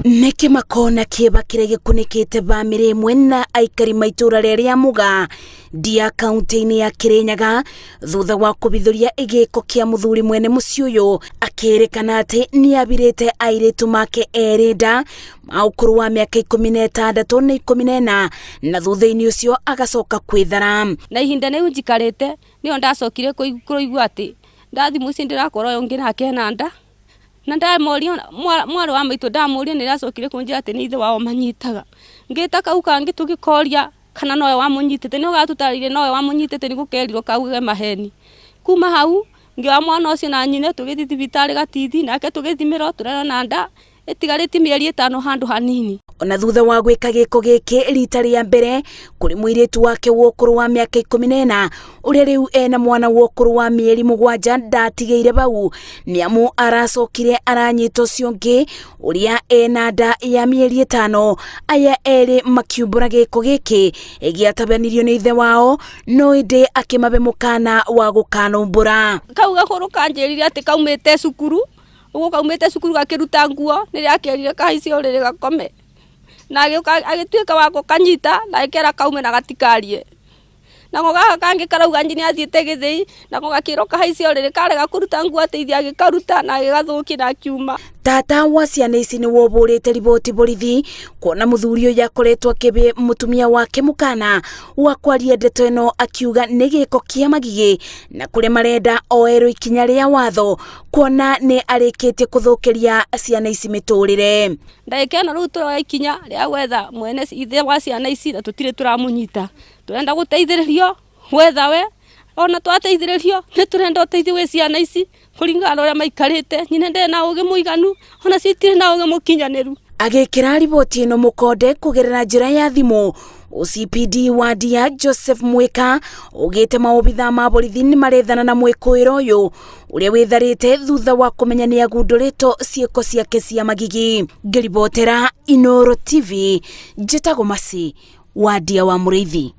Nĩ kĩmako na kĩeva kĩrĩa gĩkunĩkĩte bamĩrĩ ĩmwe na aikari ma itũũra rĩa rĩa Mũgaa Ndia kaunti-inĩ ya Kĩrĩnyaga thutha wa kũbithũria gĩko kĩa mũthuri mwene mũciĩ ũyũ akĩrĩkana atĩ nĩ abirĩte airĩtu make erĩ nda ma ũkũrũ wa mĩaka 16 na 14 na thutha-inĩ ũcio agacoka kwĩthara. Na ihinda rĩu njikarĩte nĩyo ndacokire kũigua atĩ ndathi mũciĩ ndĩrakora ũyũ ũngĩ nake ena nda. Na ndamoria mwarĩ wa maitũ ndamũria nĩ acokire kũnjĩra atĩ nĩ ithe wao manyitaga. Ngĩta kau kangĩ tũgĩkoria kana nowe wamũnyitĩte, nĩwe gatũtarĩirie nowe wamũnyitĩte nĩ gũkerirwo kauge maheni. Kuma hau ngĩoya mwana ũcio na nyina tũgĩthiĩ thibitarĩ Gatithi nake tũgĩthimĩrwo tũrerwo ena nda ĩtigarĩtie mĩeri 5 handũ hanini. Ona thutha wa gwĩka gĩko gĩkĩ rita rĩa mbere kũrĩ mũirĩtu wake wa ũkũrũ wa mĩaka 14 ũrĩa rĩu ena mwana wa ũkũrũ wa mĩeri 7 ndatigĩire bau nĩamu aracokire aranyita ũcio ũngĩ ũrĩa ena nda ya mĩeri 5. Aya erĩ makiumbũra gĩko gĩkĩ gĩatabanirio nĩ ithe wao no ĩndĩ akĩmabe mũkana wa gũkanumbũra. Kau gakũrũ kanjĩrire atĩ kaumĩte cukuru, ũguo kaumĩte cukuru gakĩruta nguo nĩrĩo akerire kahaice ũrĩrĩ gakome, na agĩũka agĩtuĩka wa gũkanyita na agĩkera kaume na gatikarie. Nako gaka kangĩ karauga nĩ athiĩte gĩthĩi, nako gakĩrwo kahaice ũrĩrĩ karega kũruta nguo ateithie agĩkaruta na agĩgathũkia na akiuma. Tata wa ciana ici nĩ wobũrĩte riboti borithi kuona mũthuri ũyũ akoretwo akĩbe mũtumia wake mũkana wa kwaria ndeto ĩno akiuga nĩ gĩko kĩa magigi na kũrĩa marenda oerwo ikinya rĩa watho kuona nĩ arĩkĩtie kũthũkĩria ciana ici mĩtũrĩre. Ndagĩka ĩno rĩu tũroya ikinya rĩa gwetha mwene ithe wa ciana ici na tũtirĩ tũramũnyita. Tũrenda gũteithĩrĩrio gwetha we, ona twateithĩrĩrio nĩ tũrenda ũteithio wĩ ciana ici kũringana na ũrĩa maikarĩte. Nyina ndarĩ na ũgĩ mũiganu ona cio itirĩ na ũgĩ mũkinyanĩru. Agĩkĩra riboti ĩno mũkonde kũgerera njĩra ya thimũ, OCPD wa Ndia Joseph Mwika augĩte maobithaa ma borithi nĩ marethana na mwĩkũĩro ũyũ ũrĩa wĩtharĩte thutha wa kũmenya nĩ agundũrĩtwo ciĩko ciake cia magigi. Ngĩribotera Inooro TV, njĩtagwo Mercy wa Ndia wa Mũrĩithi.